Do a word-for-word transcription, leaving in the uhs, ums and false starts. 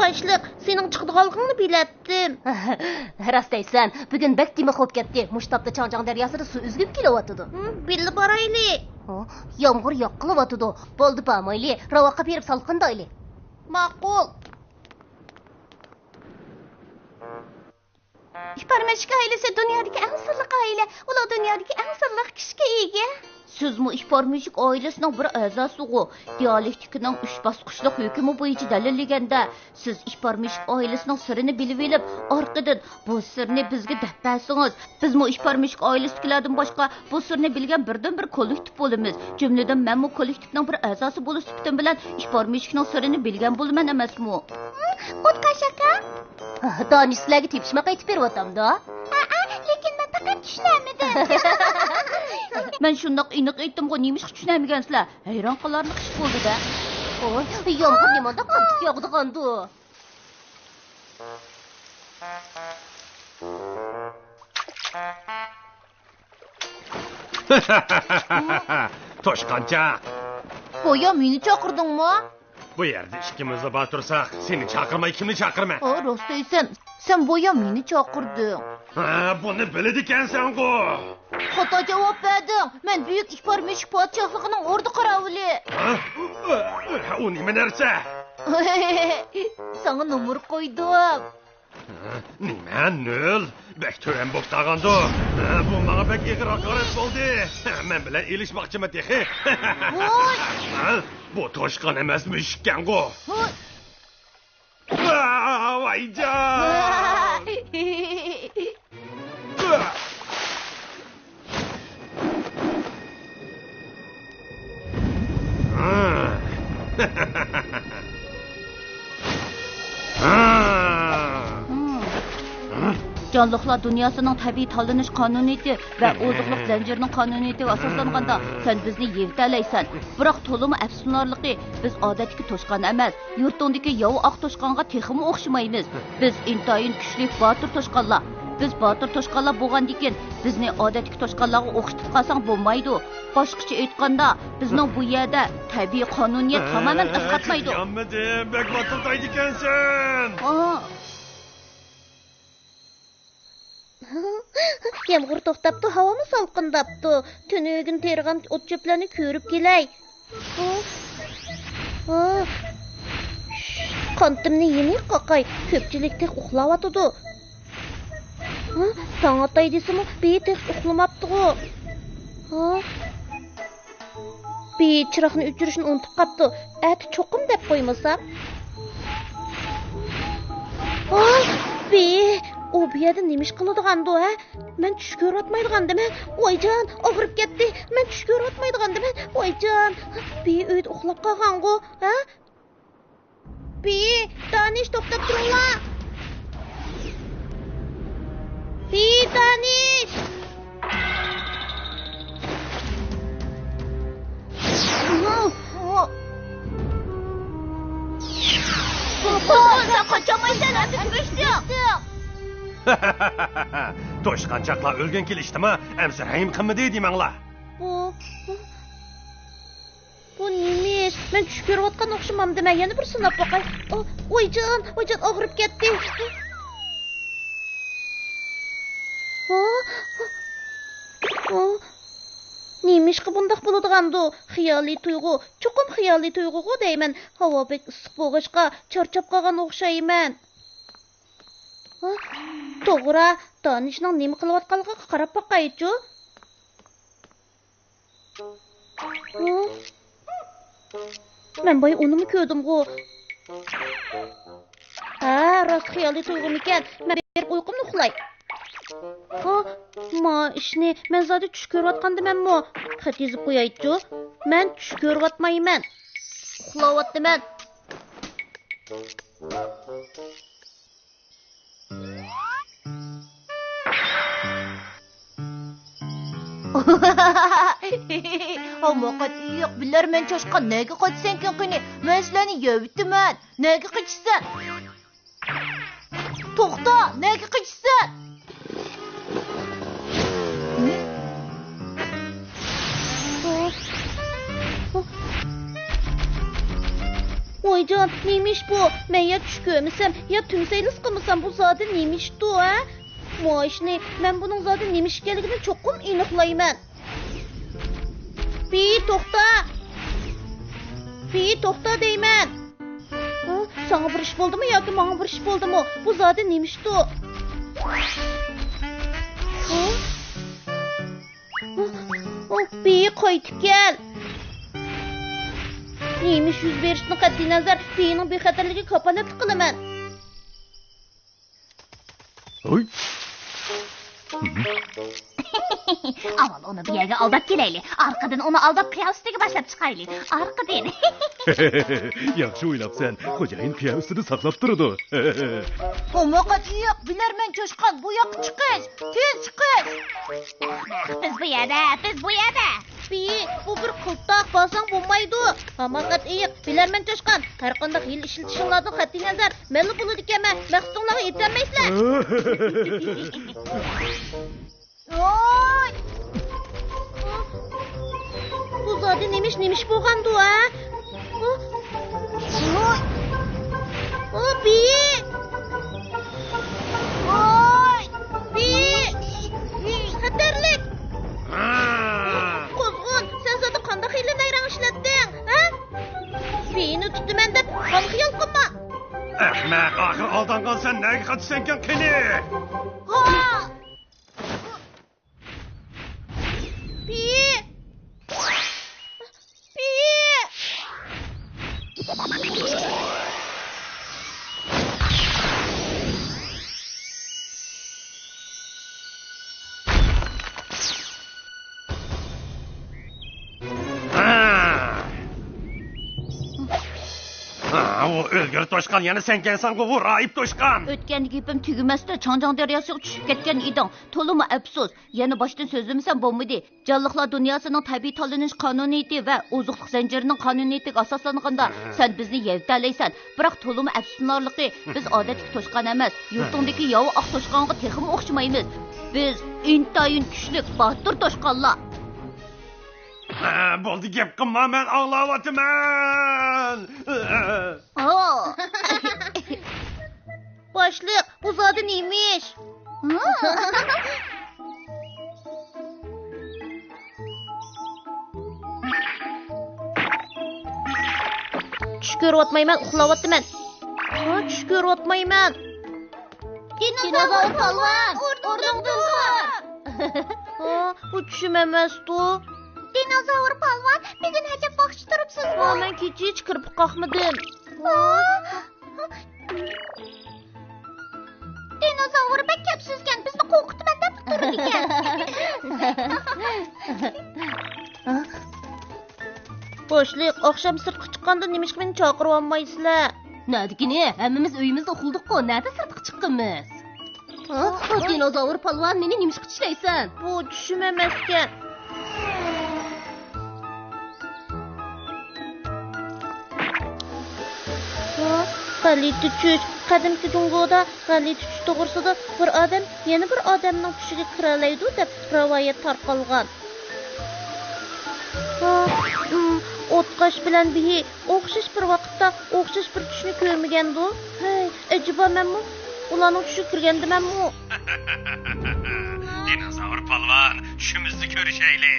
باشلىق، سېنىڭ چىقىدىغانلىقىڭنى بىلەتتىم. راست دەيسەن، بۈگۈن بەك دىمىق بولۇپ كەتتى. مۇشۇ تاپتا چاڭجاڭ دەرياسىدا سۇ ئۈزۈلۈپ كېلىۋاتىدۇ. ھە، بىللە بارايلى. ھە، يامغۇر ياغقىلىۋاتىدۇ. بولدى، بارمايلى، راۋاققا بېرىپ سالقىندايلى. ماقۇل. ئىپار مۈشۈك ئائىلىسى دۇنيادىكى ئەڭ سىرلىق ئائىلە. ئۇلار دۇنيادىكى ئەڭ سىرلىق كۈچكە ئىگە. سىزمۇ ئىپار مۈشۈك ئائىلىسىنىڭ بىر ئەزاسىغۇ. دىيالېكتىكىنىڭ ئۈچ باسقۇچلۇق ھۆكمى بويىچە دەلىللىگەندە، سىز ئىپار مۈشۈك ئائىلىسىنىڭ سىرىنى بىلىۋېلىپ، ئارقىدىن بۇ سىرنى بىزگە دەپ بەرسىڭىز، بىزمۇ ئىپار مۈشۈك ئائىلىسىدىكىلەردىن باشقا بۇ سىرنى بىلگەن بىردىنبىر كوللېكتىپ بولىمىز. جۈملىدىن مەنمۇ كوللېكتىپنىڭ بىر ئەزاسى بولۇش سۈپىتىم بىلەن ئىپار مۈشۈكنىڭ سىرىنى بىلگەن بولىمەن ئەمەسمۇ؟ ئوتقاش ئاكا. دانىش سىلەرگە تېپىشماق ئېيتىپ بېرىۋاتامدا. ھەئە، لېكىن مەن پەقەت چۈشىنەلمىدىم. مەن شۇنداق ئېنىق ئېيتتىمغۇ، نېمىشقا چۈشىنەلمىگەنسىلەر؟ ھەيران قالارلىق ئىش بولدى-دە. ئوي، يامغۇر نېمانداق قاتتىق ياغىدىغاندۇ؟ توشقانچاق. بايا مېنى چاقىردىڭمۇ؟ بۇ يەردە ئىككىمىزلا بار تۇرساق، سېنى چاقىرماي كىمنى چاقىرىمەن؟ ئا، راست دەيسەن. سەن بايا مېنى چاقىردىڭ. ھە، بۇنى بىلىدىكەنسەنغۇ. خاتا جاۋاب بەردىڭ. مەن بۈيۈك ئىپار مۈشۈك پادىشاھلىقىنىڭ ئوردا قاراۋۇلى. ھە؟ ئۇ نېمە نەرسە؟ ساڭا نومۇر قويدۇم. نېمە، نۆل؟ بەك تۆۋەن بوپ قالغاندۇ. بۇ ماڭا بەك ئېغىر ھاقارەت بولدى. مەن بىلەن ئېلىشماقچىمۇ تېخى؟ ۋوي! بۇ توشقان ئەمەس، مۈشۈككەنغۇ. ۋوي! ۋايجان! جانلىقلار دۇنياسىنىڭ تەبىئىي تاللىنىش قانۇنىيىتى ۋە ئوزۇقلۇق زەنجىرىنىڭ قانۇنىيىتىگە ئاساسلانغاندا، سەن بىزنى يېۋىتەلەيسەن. بىراق تولىمۇ ئەپسۇسلىنارلىقى، بىز ئادەتتىكى توشقان ئەمەس، يۇرتۇڭدىكى ياۋا ئاق توشقانغا تېخىمۇ ئوخشىمايمىز. بىز ئىنتايىن كۈچلۈك، باتۇر توشقانلار. بىز باتۇر توشقانلار بولغاندىكىن، بىزنى ئادەتتىكى توشقانلارغا ئوخشىتىپ قالساڭ بولمايدۇ. باشقىچە ئېيتقاندا، بىزنىڭ بۇ يەردە تەبىئىي قانۇنىيەت تامامەن ئەسقاتمايدۇ. يانمىدىم، بەك باتۇر دەيدىكەنسەن. ئا. يامغۇر توختاپتۇ، ھاۋامۇ سالقىنداپتۇ. تۈنۈگۈن تېرىغان ئوت-چۆپلەرنى كۆرۈپ كېلەي. ھا؟ ھا؟ شش، قانىتىمنى يېنىك قاقاي، كۆپچىلىك تېخى ئۇخلاۋاتىدۇ. ھا؟ تاڭ ئاتاي دېسىمۇ، بېيى تېخى ئۇخلىماپتىغۇ. ھا؟ بېيى چىراغنى ئۆچۈرۈشنى ئۇنتۇپ قاپتۇ. ئەتە چوقۇم دەپ قويمىسام. ھا؟ بېيى، ئۇ بۇ يەردە نېمە ئىش قىلىدىغاندۇ، ھە؟ مەن چۈش كۆرۈۋاتمايدىغاندىمەن. ۋايجان، ئاغرىپ كەتتى. مەن چۈش كۆرۈۋاتمايدىغاندىمەن. ۋايجان، بېيى ئۆيدە ئۇخلاپ قالغانغۇ، ھە؟ بېيى، دانىش، توختاپ تۇرۇڭلار. بېيى، دانىش. توشقانچاقلار ئۆلگەن كېلىشتىما؟ ئەمسە رەھىم قىلمىدى دېمەڭلار. بۇ، بۇ نېمە ئىش؟ مەن چۈش كۆرۈۋاتقان ئوخشىمامدىمەن؟ يەنە بىر سىناپ باقاي. ئو، ۋايجان، ۋايجان، ئاغرىپ كەتتى. ئو، ئو، نېمىشقا بۇنداق بولىدىغاندۇ؟ خىيالىي تۇيغۇ، چوقۇم خىيالىي تۇيغۇغۇ دەيمەن. ھاۋا بەك ئىسسىق بولغاچقا، چارچاپ قالغان ئوخشايمەن. ھە؟ توغرا، دانىشنىڭ نېمە قىلىۋاتقانلىقىغا قاراپ باقايچۇ. ھە؟ مەن بايا ئۇنىمۇ كۆردۈمغۇ. ھە، راست خىيالىي تۇيغۇمىكەن. مەن بېرىپ ئۇيقۇمنى ئۇخلاي. ھا، ما ئىشنى، مەن زادى چۈش كۆرۈۋاتقاندىمەنمۇ؟ خەت يېزىپ قويايچۇ. مەن چۈش كۆرۈۋاتمايمەن. ئۇخلاۋاتىمەن. ھاماقەت ئېيىق، بىلەرمەن چاشقان، نەگە قاچىسەنكىن قېنى؟ مەن سىلەرنى يەۋېتىمەن. نەگە قېچىسەن؟ توختا، نەگە قېچىسەن؟ ۋاي جان، نېمە ئىش بۇ؟ مەن يا چۈش كۆرمىسەم، يا تۈمسەيلىس قىلمىسام، بۇ زادى نېمە ئىشتۇ، ھە؟ ماۋۇ ئىشنى، مەن بۇنىڭ زادى نېمە ئىش ئىكەنلىكىنى چوقۇم ئېنىقلايمەن. پېيى، توختا! پېيى، توختا دەيمەن! ھە؟ ساڭا بىر ئىش بولدىمۇ ياكى ماڭا بىر ئىش بولدىمۇ؟ بۇ زادى نېمە ئىشتۇ؟ ھە؟ ھە؟ ھە؟ پېيى، قايتىپ كەل! نېمە ئىش يۈز بېرىشىدىن قەتئىينەزەر، پېيىنىڭ بىخەتەرلىكىگە كاپالەتلىك قىلىمەن. ھوي. ئاۋۋال ئۇنى بۇ يەرگە ئالداپ كېلەيلى. ئارقىدىن ئۇنى ئالداپ قىيا ئۈستىگە باشلاپ چىقايلى. ئارقىدىن. ياخشى ئويلاپسەن. خوجايىن قىيا ئۈستىدە ساقلاپ تۇرىدۇ. بۇمۇ قەتئىي ياق. بىلەرمەن چوشقان، بۇ ياققا چىقىش. تېز چىقىش. بىز بۇ يەردە، بىز بۇ يەردە. پېيى، بۇ بىر قىلتاق، بارساڭ بولمايدۇ. ھاماقەت ئېيىق، بىلەرمەن چاشقان. ھەرقانداق ھىيلە ئىشلىتىشىڭلاردىن قەتئىينەزەر، مەنلا بولىدىكەنمەن، مەقسىتىڭلارغا يېتەلمەيسىلەر. ۋوي! بۇ زادى نېمە ئىش، نېمە ئىش بولغاندۇ، ھە؟ ۋوي! ۋوي، پېيى! ۋوي! پېيى! خەتەرلىك! قۇزغۇن، سەن زادى قانداق ھىيلە-نەيرەڭ ئىشلەتتىڭ، ھە؟ پېيىنى تۇتىمەن دەپ خام خىيال قىلما. ئەخمەق، ئاخىر ئالدانغانسەن، نەگە قاچىسەنكەن قېنى؟ ھا! پېيى! پېيى! ھا، ئۇ ئۆلگۈر توشقان، يەنە سەنكەنسەنغۇ، ئۇ راھىب توشقان. ئۆتكەندە گېپىم تۈگىمەستە چاڭجاڭ دەرياسىغا چۈشۈپ كەتكەن ئىدىڭ. تولىمۇ ئەپسۇس. يەنە باشتىن سۆزلىمىسەم بولمىدى. جانلىقلار دۇنياسىنىڭ تەبىئىي تاللىنىش قانۇنىيىتى ۋە ئوزۇقلۇق زەنجىرىنىڭ قانۇنىيىتىگە ئاساسلانغاندا، سەن بىزنى يېۋىتەلەيسەن. بىراق تولىمۇ ئەپسۇسلىنارلىقى، بىز ئادەتتىكى توشقان ئەمەس، يۇرتۇڭدىكى ياۋا ئاق توشقانغا تېخىمۇ ئوخشىمايمىز. بىز ئىنتايىن كۈچلۈك، باتۇر توشقانلار. ھە، بولدى، گەپ قىلما، مەن ئاڭلاۋاتىمەن. ئو. باشلىق، بۇ زادى نېمە ئىش؟ چۈش كۆرۈۋاتمايمەن، ئۇخلاۋاتىمەن. ھا، چۈش كۆرۈۋاتمايمەن. دىنوزاۋر پالۋان، ئورنۇڭدىن تۇر! ھا، بۇ چۈشۈم ئەمەستۇ. دىنوزاۋر پالۋان، بۈگۈن ئەجەب ۋاقچى تۇرۇپسىزغۇ؟ ھا، مەن كېچىچە كىرپىك قاقمىدىم. ھا؟ دىنوزاۋر بەك كەپسىزكەن، بىزنى قورقۇتىمەن دەپ تۇرىدىكەن. باشلىق، ئاخشام سىرتقا چىققاندا نېمىشقا مېنى چاقىرىۋالمايسىلەر؟ نەدىكىنى؟ ھەممىمىز ئۆيىمىزدە ئۇخلىدۇققۇ، نەدە سىرتقا چىققىنىمىز؟ ھە؟ دىنوزاۋر پالۋان، مېنى نېمىشقا چىشلەيسەن؟ بۇ چۈشۈم ئەمەسكەن. ھە؟ غەلىتە چۈش. قەدىمكى جۇڭگودا غەلىتە چۈش توغرىسىدا بىر ئادەم يەنە بىر ئادەمنىڭ چۈشىگە كىرەلەيدۇ دەپ رىۋايەت تارقالغان. ھا، ئۇم، ئوتقاش بىلەن بېھى ئوخشاش بىر ۋاقىتتا ئوخشاش بىر چۈشنى كۆرمىگەندۇ؟ ھەي، ئەجەبا مەنمۇ ئۇلارنىڭ چۈشىگە كىرگەندىمەنمۇ؟ دىنوزاۋر پالۋان، چۈشىمىزدە كۆرۈشەيلى.